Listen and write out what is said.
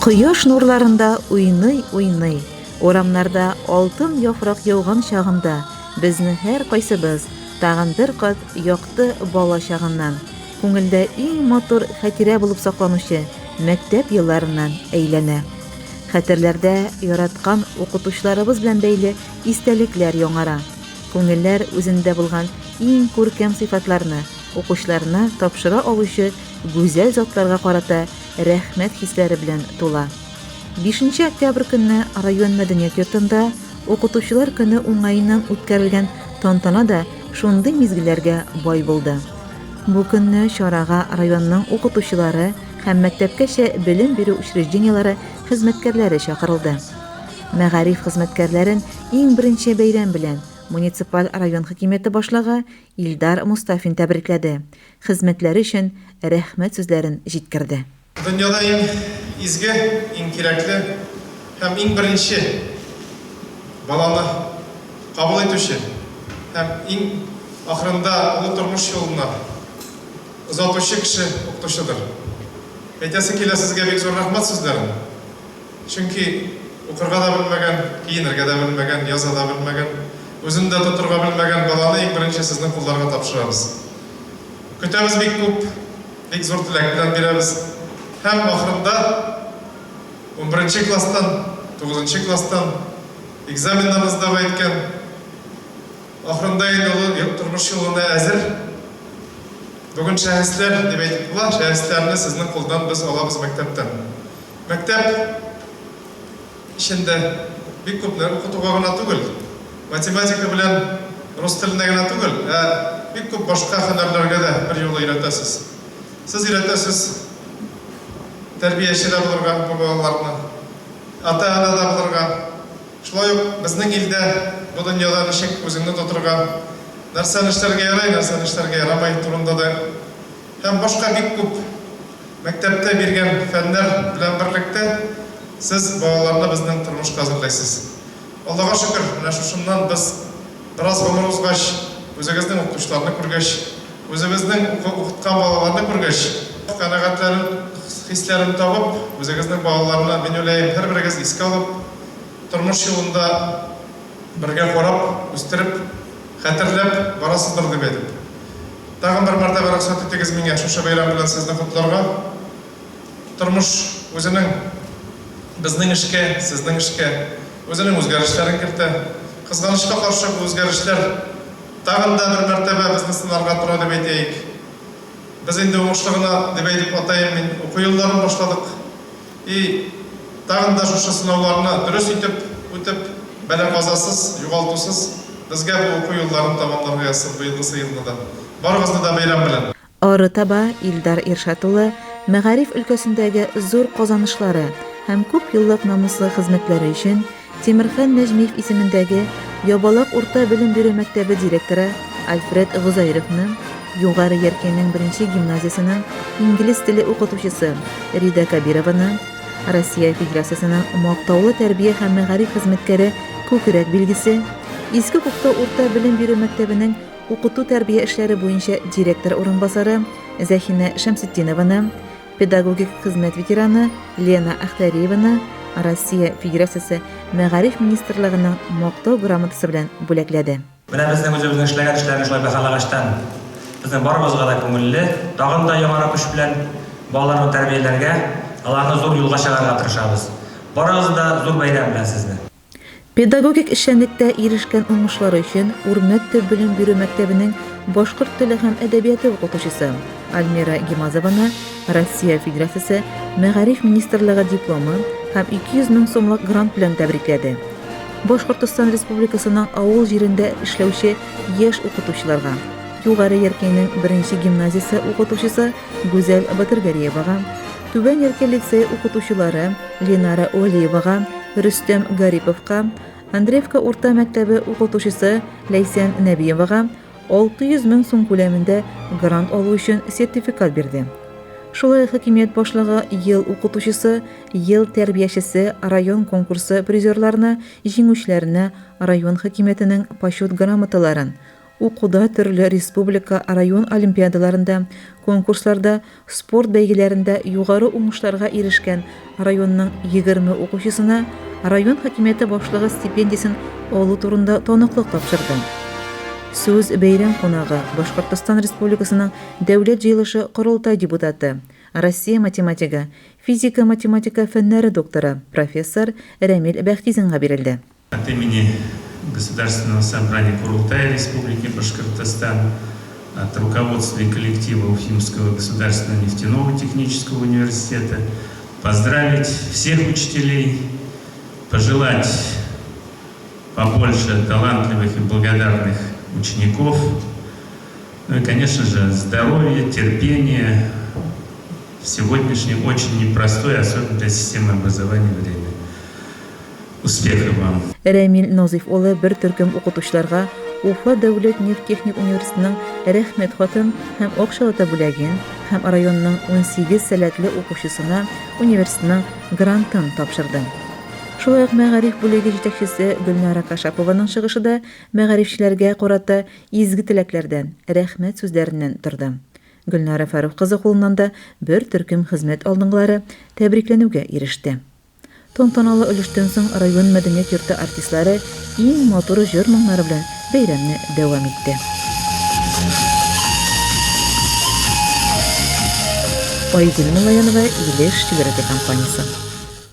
Кояш нурларында уйный-уйный, урамнарда алтын яфрак яуган чагында безне һәркайсыбыз тагын бер кат якты бала чагыннан, күңелдә иң матур хатирә булып сакланучы мәктәп елларыннан әйләнә. Хәтерләрдә яраткан укытучыларыбыз белән бәйле истәлекләр яңара. Күңелләр үзендә булган иң күркәм сыйфатларны укучыларына тапшыра алучы гүзәл затларга карата рәхмәт хисләре белән тула. Бишенче октябрь көнне район мәдәният йортында Укытучылар көне уңаеннан үткәрелгән тантана да шундый мизгелләргә бай булды. Бу көнне чарага районның укытучылары һәм мәктәпкәчә белем бирү учреждениеләре хезмәткәрләре чакырылды. Мәгариф хезмәткәрләрен иң беренче бәйрәм белән муниципаль район хакимияте башлыгы Илдар Мостафин тәбрикләде, хезмәтләре өчен рәхмәт сүзләрен җиткерде. Дөньяда иң изге, иң кирәкле һәм иң беренче баланы кабул итүче һәм иң ахырында олы тормыш юлына озатучы кеше укытучыдыр. Әйтәсе килә сезгә бик зур рәхмәт сүзләрен. Чөнки укырга да белмәгән, киенергә дә белмәгән, яза да белмәгән, үзен дә тотырга белмәгән баланы иң беренче сезнең кулларга тапшырабыз. Көтәбез бик күп, бик зур теләк белән бирәбез. Һәм ахырында унберенче класстан, тугызынчы класстан экзаменнарны сдавай иткән, ахырында инде олы тормыш юлына әзер бүген шәхесләр дип әйтеп була, шәхесләрне сезнең кулдан без алабыз мәктәптән. Мәктәп эчендә бик күп укытуга гына түгел, математика белән рус теленә генә түгел, ә бик күп башка һөнәрләргә дә берьюлы өйрәтәсез. Сез өйрәтәсез тәрбияче дә булырга бу балаларны, ата-ана да булырга, шулай ук безнең илдә, бу дөньяда ничек үзеңне тотырга, нәрсәне эшләргә ярый, нәрсәне эшләргә ярамый турында да һәм башка бик күп Мәктәптә биргән фәннәр белән берлектә сез балаларны безнең тормышка әзерләйсез. Аллага шөкер, менә шушыннан без бераз гомер узгач, үзегезнең укытучыларны күргәч, үзебезнең укыткан балаларны күргәч, канәгатьләрен, хисләрен табып, үзегезнең балаларны, мин уйлаем, һәрберегез искә алып, тормыш юлында бергә карап, үстереп, хәтерләп барасыздыр дип әйтеп. Тагын бер мәртәбә рөхсәт итегез миңа шушы бәйрәм белән сезне котларга. Тормыш үзенең безнең эшкә, сезнең эшкә үзенең үзгәрешләрен кертә. Кызганычка каршы, бу үзгәрешләр тагын да бер мәртәбә безне сынарга тора дип әйтәек. Без инде уңышлы гына дип әйтеп атаем мин, уку елларын башладык. И тагын да шушы сынауларны дөрес итеп үтеп, бәла-казасыз, югалтусыз безгә бу уку елларын тәмамларга язсын быелгысы елны да. Барыгызны да бәйрәм белән! Арытаба Илдар Иршат улы мәгариф өлкәсендәге зур казанышлары һәм күп еллык намуслы хезмәтләре өчен Тимерхан Нәҗмиев исемендәге Ябалак урта белем бирү мәктәбе директоры Альфред Гозәировны, Югары Яркәйнең беренче гимназиясенең инглиз теле укытучысы Рида Кәбированы, Россия Федерациясенең мактаулы тәрбия һәм мәгариф хезмәткәре күкрәк билгесе, Иске Күктау урта белем бирү мәктәбенең укыту-тәрбия эшләре буенча директор урынбасары Зәхинә Шәмсетдинованы, Педагогик хезмәт ветераны Лена Әхтәриеваны Россия Федерациясе Мәгариф министрлыгының Мактау грамотасы белән бүләкләде. Менә безнең үзебезнең эшләгән эшләрне шулай бәһалагачтан, безнең барыбызга да күңелле, тагын да яңарак көч белән балаларны тәрбияләргә, аларны зур юлга чыгарырга тырышабыз. Барыгызны да зур бәйрәм белән сезне! Педагогик эшчәнлектә ирешкән уңышлары өчен Үрмәт төп белем бирү мәктәбенең башкорт теле һәм әдәбияты укытучысы Альмира Гимазованы Россия Федерациясе Мәгариф министрлыгы дипломы һәм 200 мең сумлык грант белән тәбрикләде. Башкортостан Республикасының авыл җирендә эшләүче яшь укытучыларга, Югары Яркәйнең беренче гимназиясе укытучысы Гүзәл Батыргәриевага, Түбән Яркәй лицее укытучылары Ленара Вәлиевага, Рөстәм Гариповка, Андреевка урта мәктәбе укытучысы Ләйсән Нәбиевага 600 мең сум күләмендә грант алу өчен сертификат бирде. Шулай ук хакимият башлыгы Ел укытучысы, Ел тәрбиячесе район конкурсы призерларына, җиңүчеләренә район хакимиятенең Почет грамоталарын, укуда төрле республика, район олимпиадаларында, конкурсларда, спорт бәйгеләрендә югары уңышларга ирешкән районның 20 укучысына район хакимияте башлыгы стипендиясен алу турында таныклык тапшырды. Сүз бәйрәм кунагы, Башкортостан Республикасының Дәүләт җыелышы-Корылтай депутаты, Россия математигы, физика-математика фәннәре докторы, профессор Рәмил Бәхтизинга бирелде. От имени Государственного собрания Курултая Республики Башкортостан, от руководства и коллектива Уфимского государственного нефтяного технического университета поздравить всех учителей, пожелать побольше талантливых и благодарных учеников, ну и, конечно же, здоровья, терпения в сегодняшнем очень непростое, особенно для системы образования, время. Успехов вам! Рәмил Назыйф улы бер төркем укытучыларга Уфа дәүләт нефть-техник университетының Рәхмәт хатын һәм акчалата бүләген һәм районның 18 сәләтле укучысына университетның грантын тапшырды. Шулай ук мәгариф бүлеге җитәкчесе Гөлнара Кашапованың чыгышы да мәгарифчеләргә карата изге теләкләрдән, рәхмәт сүзләреннән торды. Гөлнара Фәрух кызы кулыннан да бер төркем хезмәт алдынгылары тәбрикләнүгә иреште. Тантаналы өлештән соң район мәдәният йорты артистлары иң матур җыр-моңнары белән бәйрәмне дәвам итте. Айгөл Муллаянова, Илеш телерадиокомпаниясе.